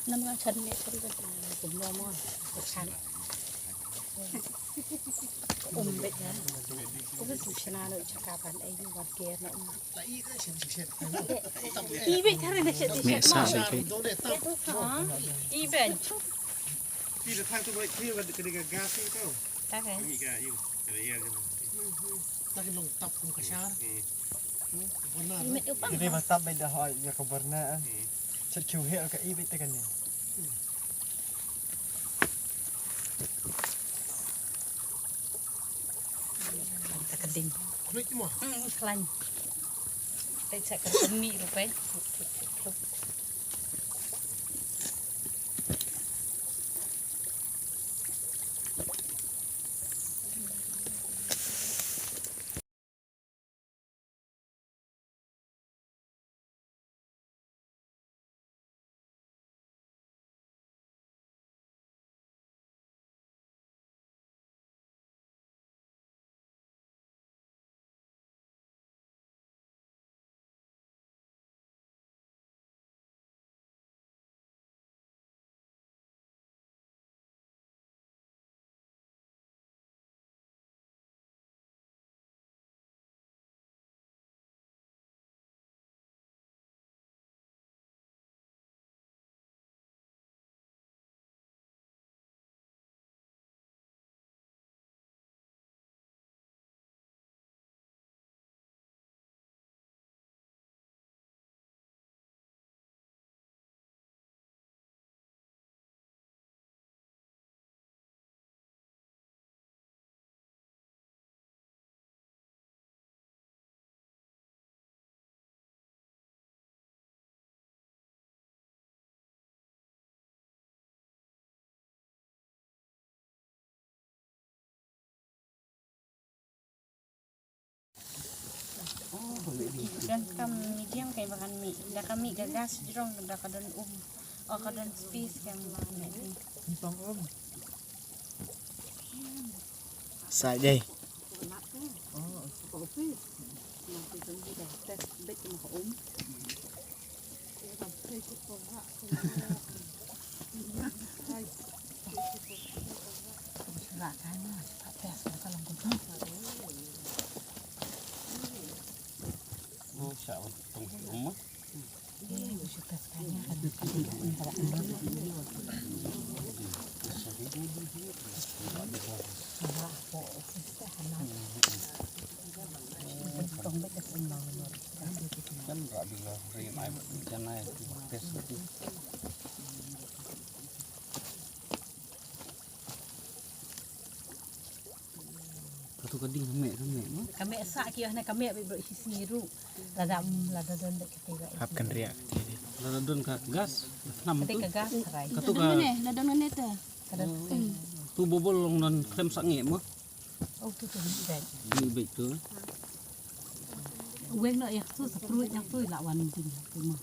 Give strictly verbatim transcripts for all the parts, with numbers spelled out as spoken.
Nam nga chan me chan de. Kum no mo. Chan. Um bet na. Kum tu chana no chaka pan ai ni wat ker na um. I bet thar na shet. Me shet sa mo. Be kai. Ha? I bet. Ti da thang tu bai ti wat ka de ka gas ni tu. Ta kai. Ni ka yu. Ka de ya. Ta ki long tap kum ka shar. Hmm. Warna. Ini mah tap beda hoi ya ka warna. Chat kiu he ka i bit tekan ni. Ka ding. Klik mo. Hmm, klan. Te chat ka ni rupai. Jan kam medium kai ba kan mih. Da ka mih ka gas jrong da ka don um. O ka don space kan ba mih. Sa dei. Katu ka ding ka meh, ka meh, no? Ka meh sa ki, ne ka meh ba shi sngi ruh. Lada, lada don da kete ba. Hap kan riak. Lada don ka gas, nam tu. Kete ka gas rai. Katu ka. Lada don ne, lada don ne te. Kada. Tu bobol long don krem sa nge mo. Oh, tu tu ni bej. Ni bej tu. Weng no yak tu, sa pruit yak tu, la wan ding tu mo.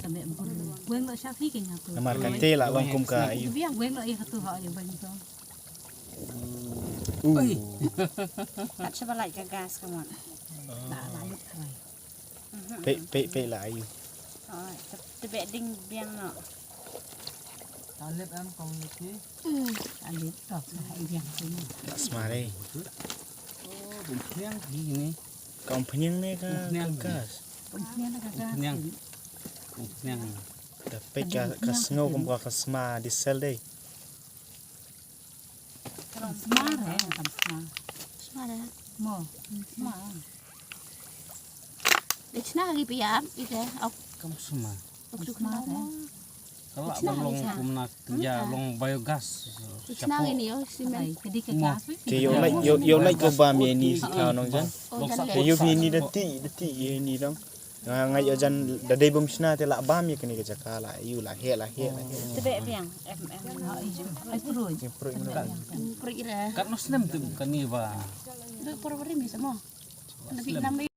Sa meh bun. Weng no sha phi ke nya tu. Namar kate la wan kum ka ayu. Biang weng no yak tu ha, yak weng tu. Uh. Kat shaba lait ka gas ka mon. La, la lut krai. Pei, pei, pei la ayu. Oh, te, te be ding biang no. Alit am kong leki. Alit to, ai biang sini. La sma dei. Oh, bum pniang hi ni. Kong pniang ne ka, ka gas. Bum pniang ka gas. Bum pniang. Bum pniang. Da pei ka, ka sngew kum ka, ka sma diesel dei. Kam sma re, kam sma. Sma re. Mo, sma. Dei chna ki pia, ite, ok. Kam sma. Ok, tu sma re. Kala ba long kumna kynja long biogas. Dei chna ki ni, oh, simen. Ai, kedi ka gas. Te yo lai, yo, yo lai ko ba mi ni si ka nong jan. Oh, jan le. Te yo ni da ti, da ti ni dong. Nga, nga ïoh jan da dei bym shna te lah bam ïa kane ka jaka lah ïa u lah heh lah heh lah heh. Tebe biang em em. Ai pruit. Ïa pruit mynta. Pruit ira. Kat no snem te kane ba. Dei por bari mi samo. Kane bi nam dei.